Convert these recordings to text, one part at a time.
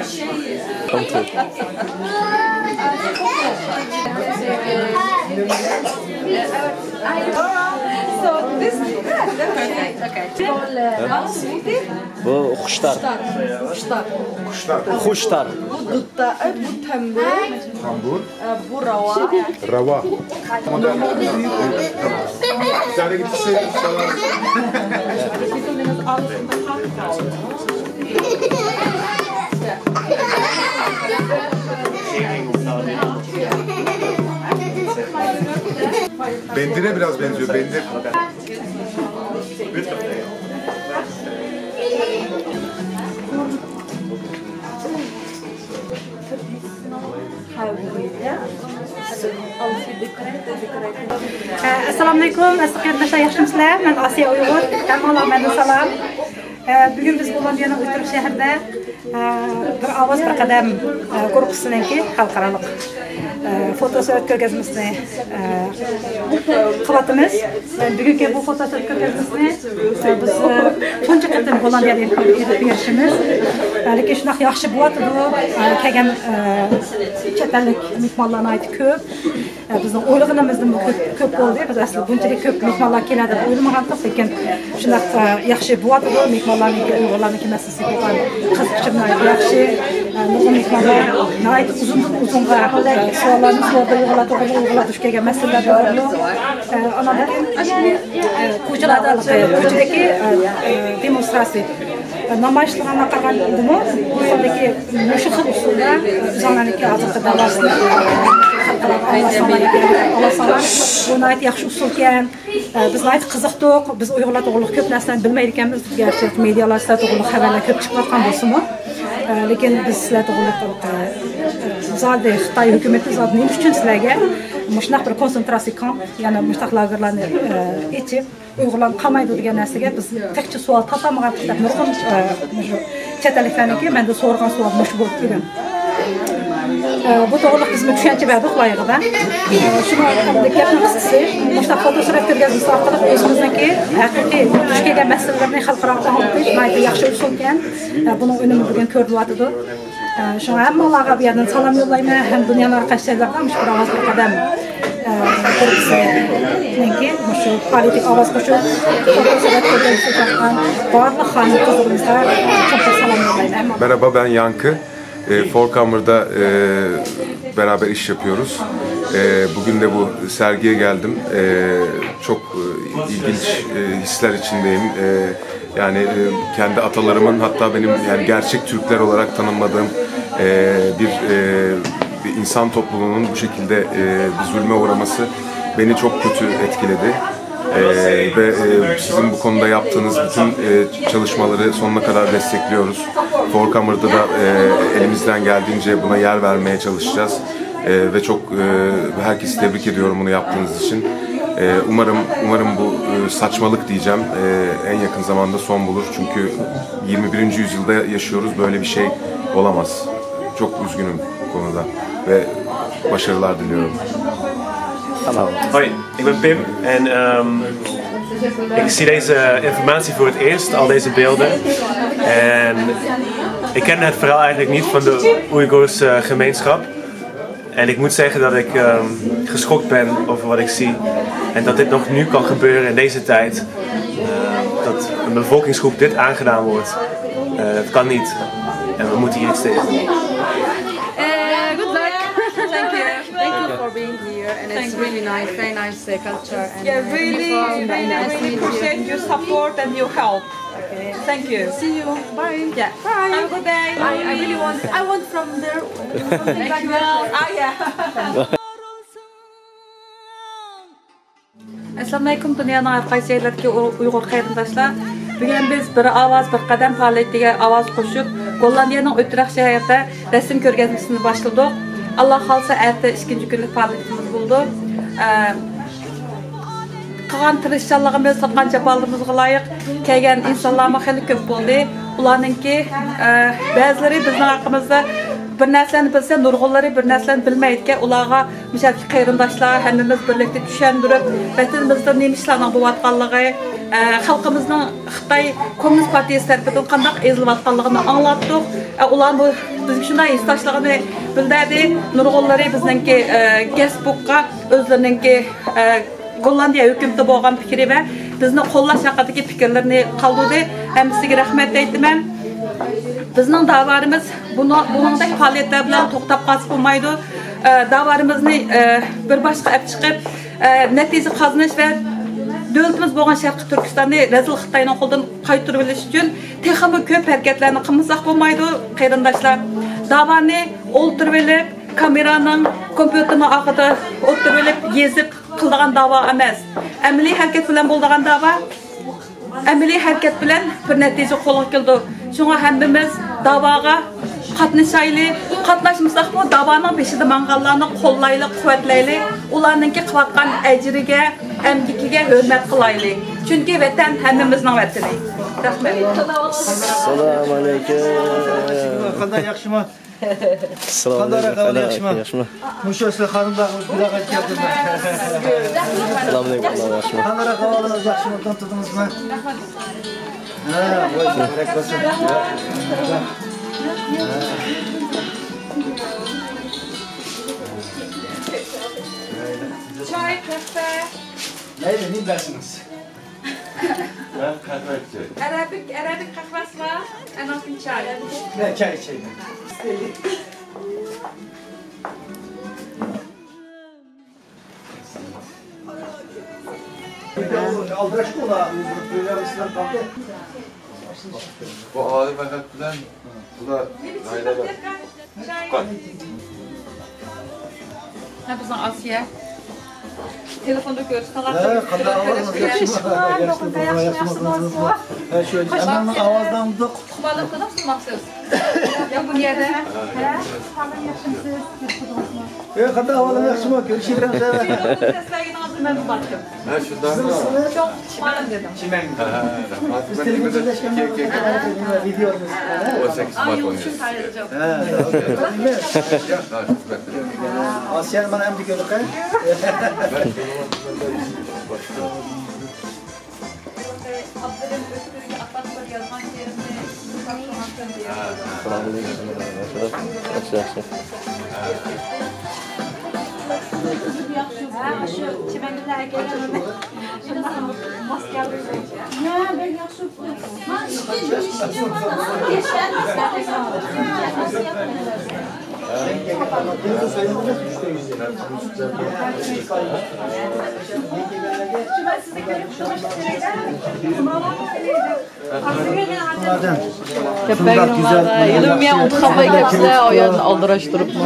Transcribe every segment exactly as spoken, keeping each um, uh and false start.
Come to. So this, okay. بۇ خۇشتار. خۇشتار. خۇشتار. بۇ دۇتتا، ئە، بۇ تەمبۇر. تەمبۇر. ئە، بۇ راۋا. راۋا. Bendire biraz benziyor. Bendir. ئەسسالامۇئەلەيكۇم، ئەزىز قېرىنداشلار، ياخشىمۇسىلەر؟ مەن ئاسىيە ئۇيغۇر، ھەممىڭلارغا مەندىن سالام. بۈگۈن بىز گوللاندىيەنىڭ ئۆترۈك شەھىرىدە، بىر ئاۋاز بىر قەدەم گۇرۇپپىسىنىڭكى خەلقئارالىق فوتو سۈرەت كۆرگەزمىسىنى قىلىۋاتىمىز. بۈگۈنكى بۇ فوتو سۈرەت كۆرگەزمىسىنى بىز تۇنجى قېتىم گوللاندىيەدە ئېلىپ بېرىشىمىز. لېكىن شۇنداق ياخشى بولۇۋاتىدۇ. كەلگەن چەت ئەللىك مېھمانلار ناھايىتى كۆپ. بىزنىڭ ئويلىغىنىمىزدىنمۇ كۆپ، كۆپ بولدى. بىز ئەسلى بۇنچىلىك كۆپ مېھمانلار كېلەر دەپ ئويلىمىغانتۇق، لېكىن شۇنداق ياخشى بولۇۋاتىدۇ. مېھمانلارنىڭكى، ئۇيغۇرلارنىڭكى مەسىلىسىگە بولغان قىزىقىشىمۇ ناھايىتى ياخشى. نۇرغۇن مېھمانلار ناھايىتى ئۇزۇندىن ئۇزۇنغا سوئاللارنى سورىدى، ئۇيغۇرلار توغرىلىق، ئۇيغۇرلار دۇچ كەلگەن مەسىلىلەر توغرىلىق. ئانان كېيىن كوچىلاردا، كوچىدىكى دېمونستراتسىيە، نامايىشلارغا قارىغاندىمۇ، بۇ يەردىكى مۇشۇ خىل ئۇسۇلدا ئۆزۈڭلارنىڭكى ھازىرقى دەۋاسىنى خەلقئاراغا ئاڭلاتساڭلار، ئاڭلاتساڭلار، بۇ ناھايىتى ياخشى ئۇسۇلكەن. بىز ناھايىتى قىزىقتۇق. بىز ئۇيغۇرلار توغرىلىق كۆپ نەرسىلەرنى بىلمەيدىكەنمىز. گەرچە مېدىيالار سىلەر توغرىلىق خەۋەرلەر كۆپ چىقىۋاتقان بولسىمۇ، لېكىن بىز سىلەر توغرىلىق، زادى خىتاي ھۆكۈمىتى زادى نېمە ئۈچۈن سىلەرگە مۇشۇنداق بىر كونسېنتراتسىيە كامپ، يەنە مۇشۇنداق لاگېرلارنى ئېچىپ، ئۇيغۇرلارنى قامايدۇ دېگەن نەرسىگە بىز تېخىچە سوئال تاپالمىغان دەپ نۇرغۇن، ئە، مۇشۇ چەت ئەللىكلەرنىڭكى مەندىن سورىغان سوئال مۇشۇ بولدى بۈگۈن. ئە، بۇ توغرىلىق بىزمۇ چۈشەنچە بەردۇق لايىھىدا. ئە، شۇنىڭ گەپنىڭ قىسقىسى، مۇشۇنداق فوتو سۈرەت كۆرگەزمىسى ئارقىلىق ئۆزىمىزنىڭكى ھەقىقىي دۇچ كەلگەن مەسىلىلەرنى خەلقئاراغا ئاڭلىتىش ناھايىتى ياخشى ئۇسۇلكەن. ئە، بۇنىڭ ئۈنۈمى بۈگۈن كۆرۈلۈۋاتىدۇ. ئە، شۇڭا ھەممىڭلارغا بۇ يەردىن سالام يوللايمەن ھەم دۇنيانىڭ ھەر قايسى جايلىرىدا مۇشۇ بىر ئاۋاز بىر قەدەم، ئە، گۇرۇپپىسىنىڭكى مۇشۇ پائالىيىتىگە ئاۋاز قوشۇپ، فوتو سۈرەت كۆرگەزمىسى ئۇزارتقان بارلىق خانىم قىزلىرىمىزغا چوڭقۇر سالام يوللايمەن. Merhaba, ben Yankı. E, Four Camera'da, e, beraber iş yapıyoruz. E, bugün de bu sergiye geldim. E, çok, e, ilginç, e, hisler içindeyim. E, Yani, e, kendi atalarımın, hatta benim, yani, gerçek Türkler olarak tanınmadığım, e, bir, e, bir insan topluluğunun bu şekilde, e, bir zulme uğraması beni çok kötü etkiledi. E, ve, e, sizin bu konuda yaptığınız bütün, e, çalışmaları sonuna kadar destekliyoruz. Four Camera'da da, e, elimizden geldiğince buna yer vermeye çalışacağız. E, ve çok, e, herkesi tebrik ediyorum bunu yaptığınız için. E, umarım, umarım bu, e, saçmalık diyeceğim, e, en yakın zamanda son bulur. Çünkü yirmi birinci yüzyılda yaşıyoruz, böyle bir şey olamaz. Çok üzgünüm bu konuda ve başarılar diliyorum. Tamam. Hoi, ik ben Pim en ehm, ik zie deze informatie voor het eerst, al deze beelden. En ik ken het verhaal eigenlijk niet van de Oeigoerse gemeenschap. En ik moet zeggen dat ik ehm, geschokt ben over wat ik zie. En dat dit nog nu kan gebeuren in deze tijd. Eh, dat een bevolkingsgroep dit aangedaan wordt. Eh, dat kan niet. En we moeten hier iets tegen doen. Uh, good luck. Thank you. Thank you for being here, and it's really nice, very nice uh, culture. And yeah, uh, really, really, really appreciate your support and your help. Okay. Thank you. See you. Bye. Yeah. Bye. Have a good day. I, I really want. I want from there. From the background. Ah, yeah. ئەسسالامۇئەلەيكۇم، دۇنيانىڭ ھەر قايسى يەرلىرىدىكى ئۇ-، ئۇيغۇر قېرىنداشلار. بۈگۈن بىز بىر ئاۋاز، بىر قەدەم پائالىيىتىگە ئاۋاز قوشۇپ، گوللاندىيەنىڭ ئۆترەخ شەھىرىدە رەسىم كۆرگەزمىسىنى باشلىدۇق. ئاللا خالىسا، ئەتە ئىككىنچى كۈنلۈك پائالىيىتىمىز بولىدۇ. ئە، قىلغان تىرىشچانلىقىمىز، تارتقان جاپالىرىمىزغا لايىق كەلگەن ئىنسانلارمۇ خېلى كۆپ بولدى. ئۇلارنىڭكى، ئە، بەزىلىرى بىزنىڭ ھەققىمىزدە بىر نەرسىلەرنى بىلسە، نۇرغۇنلىرى بىر نەرسىلەرنى بىلمەيدىكەن. ئۇلارغا مۇشۇ يەردىكى قېرىنداشلار ھەممىمىز بىرلىكتە چۈشەندۈرۈپ، ۋەتىنىمىزدە نېمە ئىشلارنىڭ بولۇۋاتقانلىقى، ئە، خەلقىمىزنىڭ خىتاي كوممۇنىست پارتىيىسى تەرىپىدىن قانداق ئېزىلىۋاتقانلىقىنى ئاڭلاتتۇق. ئە، ئۇلارمۇ بىزگە شۇنداق ھېسداشلىقىنى بىلدۈردى. نۇرغۇنلىرى بىزنىڭكى، ئە، گەسبۇكقا ئۆزلىرىنىڭكى، ئە، گوللاندىيە ھۆكۈمىتى بولغان پىكرى ۋە بىزنى قوللاش ھەققىدىكى پىكىرلىرىنى قالدۇردى. ھەممىسىگە رەھمەت ئېيتىمەن. بىزنىڭ داۋالىرىمىز بۇنىڭ، بۇنىڭدەك پائالىيەتلەر بىلەن توختاپ قالسا بولمايدۇ. ئە، داۋالىرىمىزنى، ئە، بىر باشقا ئەپ چىقىپ، ئە، نەتىجە قازىنىش ۋە دۆلىتىمىز بولغان شەرقىي تۈركىستاننى رەزىل خىتاينىڭ قولىدىن قايتۇرۇۋېلىش ئۈچۈن تېخىمۇ كۆپ ھەرىكەتلەرنى قىلمىساق بولمايدۇ، قېرىنداشلار. داۋانى ئولتۇرۇۋېلىپ، كامېرانىڭ، كومپيۇتېرنىڭ ئارقىدا ئولتۇرۇۋېلىپ يېزىپ قىلىدىغان داۋا ئەمەس. ئەمەلىي ھەرىكەت بىلەن بولىدىغان داۋا. ئەمەلىي ھەرىكەت بىلەن بىر نەتىجە قولغا كېلىدۇ. شۇڭا ھەممىمىز داۋاغا قاتنىشايلى، قاتناشمىساقمۇ داۋانىڭ بېشىدا ماڭغانلارنى قوللايلى، قۇۋۋەتلەيلى، ئۇلارنىڭكى قىلىۋاتقان ئەجرىگە، ئەمگىكىگە ھۆرمەت قىلايلى. چۈنكى ۋەتەن ھەممىمىزنىڭ ۋەتىنى. رەھمەت. ئەسسالامۇ ئەلەيكۇم. قانداق، ياخشىمۇ؟ ئەسسالامۇ ئەلەيكۇم. قانداق ئەھۋالىڭىز، ياخشىمۇ؟ مۇشۇ سىلەر خانىملار بىر ئاغاچ كەلدىم. ئەسسالامۇ ئەلەيكۇم، ياخشىمۇ؟ قانداق ئەھۋالىڭىز، ياخشىمۇ؟ تۇتۇڭىزمۇ؟ ھە، ۋاي، بەرەكەت بولسۇن. چاي، قەھۋە. مەيلى، نېمە بەرسىڭىز. مەن قەھۋە ئىچەي. ئەرەبىك، ئەرەبىك قەھۋەسى بار. ئەنەلدىن چاي. مەن چاي ئىچەيمەن. ئالدىراشقۇ ئۇلار، بۇ ئالىي مەھەت بىلەن بۇلار ناھىيەدە. ھە، بىزنىڭ ئاسىيە. تېلېفوندا كۆرۈشتىڭلار. ھە، قانداق ئەھۋالىڭىز؟ ياخشىمۇ؟ ياخشىمۇ؟ ھە، شۇ ئەمەلنىڭ ئاۋازىنى ئاڭلىدۇق. ئۇقۇپ ئالدىم، تونۇشتۇرماقچىسىز. يا بۇ يەردە. ھە، قانداق ئەھۋالىڭىز؟ ياخشىمۇ؟ كۆرۈشۈپ بېرەمسىز؟ سىزلەرگە مەن بۇ باقتىم. ھە، شۇنداقمۇ؟ چىمەن دېدىم. ھە، ھە، ھە. بىز تېلېفون سۆزلەشكەندە ۋىدېو. ئون سەككىز مارت ئون يەتتە. ھە، ئاسىيەنى مانا ئەمدى كۆردۇق، ھە؟ ئابدۇرېھىم ئۆتكۈرگە ئاپاپ بىر يازغان شېئىرىمنى. ياخشى، ياخشى. ھە، شۇ چىمەنگۈللەر ئەكەلگەن. كەپتەرگە نېمە؟ يېلىم يا ئۇنتۇپ قالماي كەپسىلەر، ئايالنى ئالدىراشتۇرۇپمۇ.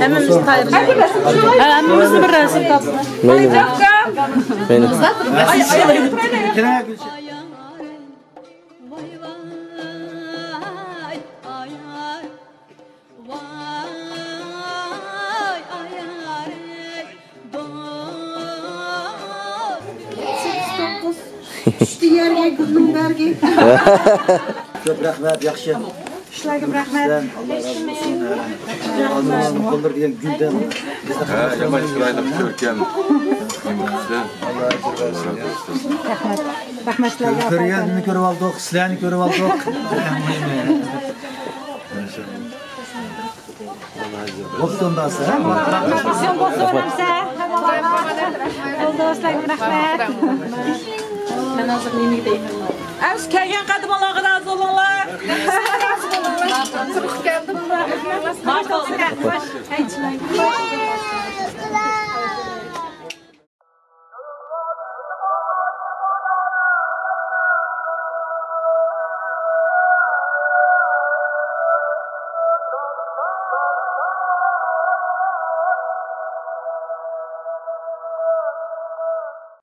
ھەممىمىز تايىنلىق. ھە، ھەممىمىزنى بىر رەسىم تارتىڭ. مەيلى. مەيلى. سەكسەن توققۇز. چۈشتى يەرگە گۈلنىڭ بەرگى. كۆپ رەھمەت، ياخشى. سىلەرگە رەھمەت. سىلەر، ئاللا رازى بولسۇن. ئالدىڭىزنىڭ قوللىرى دېگەن گۈلدەن. ھە، يامان چىرايلىق، كۆركەم. ئاللا رازى بولسۇن. رەھمەت. رەھمەت سىلەرگە. كۆرگەننى كۆرۈپ ئالدۇق، سىلەرنى كۆرۈپ ئالدۇق. بوپتۇ ئۇنداقسا. ئەمىسە كەلگەن قەدىمىڭلارغا رازى بولۇڭلار. ماقۇل.